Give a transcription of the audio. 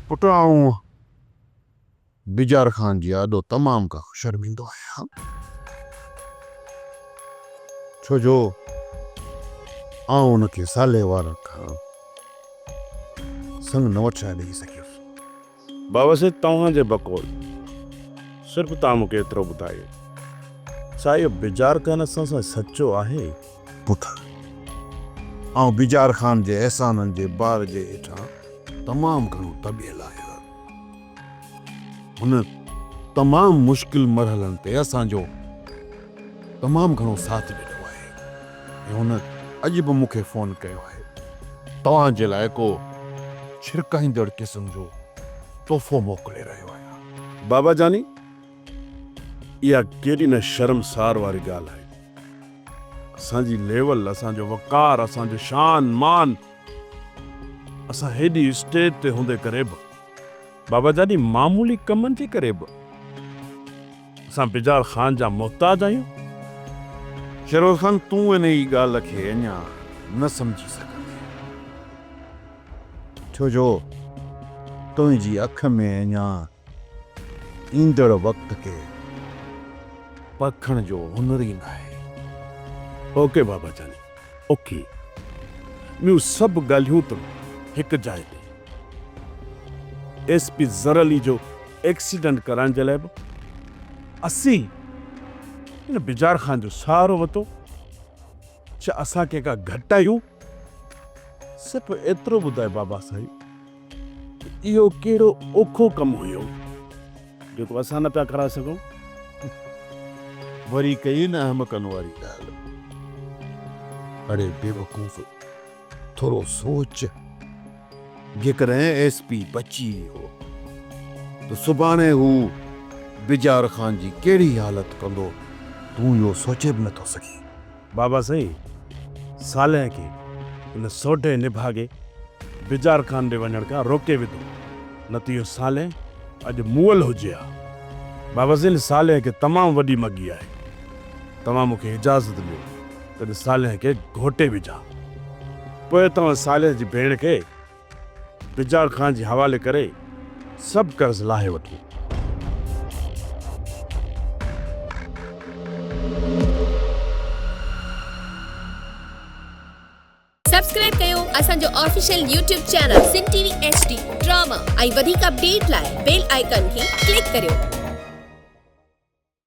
پٽ آئون بجار خان جي آڏو تمام گهڻو شرمندو آهيان. ڇو جو آئون ان کي صالح وارن کان سڱ نه وٺرائي ڏئي سگهيس. بابا سائين توهان جي بقول صرف توهان مون کي ايترو ٻڌايو ڇا اهو بجار خان اسان سان سچو آهي؟ پٽ آئون بجار خان جي احسانن جي بار جي هيٺان تمام گهڻو دٻيل آهيان. هن تمام مشڪل مرحلن تي اسان جو تمام گهڻو ساٿ ڏنو آهي ۽ هن اڄ به مون کي فون ڪيو آهي. توهان جي لاء ڪو ڇرڪائيندڙ قسم جو تحفو موڪلي رهيو آهيان. بابا جاني، اها ڪيڏي نه شرمسار واري ڳالهه آهي. اسان جي ليول، اسان جو وقار، اسان جو شان مان، اسان هيڏي اسٽيج تي هوندي ڪري به بابا جاني معمولي ڪمن جي ڪري به اسان بجار خان جا محتاج آهيون. شهروز خان تون انهي ڳالهه کي اڃا نه سمجهي سگهندين ڇو جو تنهنجي اک ۾ اڃا ايندڙ وقت کي پرکڻ جو هنر ئي ناهي. اوڪي بابا جاني اوڪي ٻيون سڀ ڳالهيون ته هڪ جاء تي. ايس پي زر علي جو ايڪسيڊنٽ ڪرائڻ جي لاء به اسين هن بجار خان جو سهارو ورتو. ڇا اسان ڪنهن کان گهٽ آهيون؟ صرف ايترو ٻڌاء بابا سائين ته اهو ڪهڙو اوکو ڪم هيو جيڪو اسان نه پيا ڪرائي سگهون؟ وري ڪئي نه احمقن واري ڳالهه. اڙي بيوقوف ٿورو سوچ. جيڪڏهن ايس پي بچي ويو ته سڀاڻي هو بجار خان جي ڪهڙي حالت ڪندو، تون اهو سوچي به نٿو سگهين. بابا سائين، صالح کي ان سوڍي نڀاڳي بجار خان ڏي وڃڻ کان روڪي وڌو، نه ته اهو صالح اڄ مئل هجي ها. بابا سائين، صالح کي تمام وڏي مڳي آهي. توهان مون کي اجازت ڏيو ته اڄ صالح کي گهوٽي وجهان. پوء توهان صالح جي ڀيڻ کي بجار خان جي حوالي ڪري سڀ قرض لاهي وٺو. سبسڪرائب ڪيو اسان جو official YouTube channel Sindh T V H D drama ۽ وڌيڪ اپڊيٽ لاء بيل آئيڪان کي ڪلڪ ڪريو.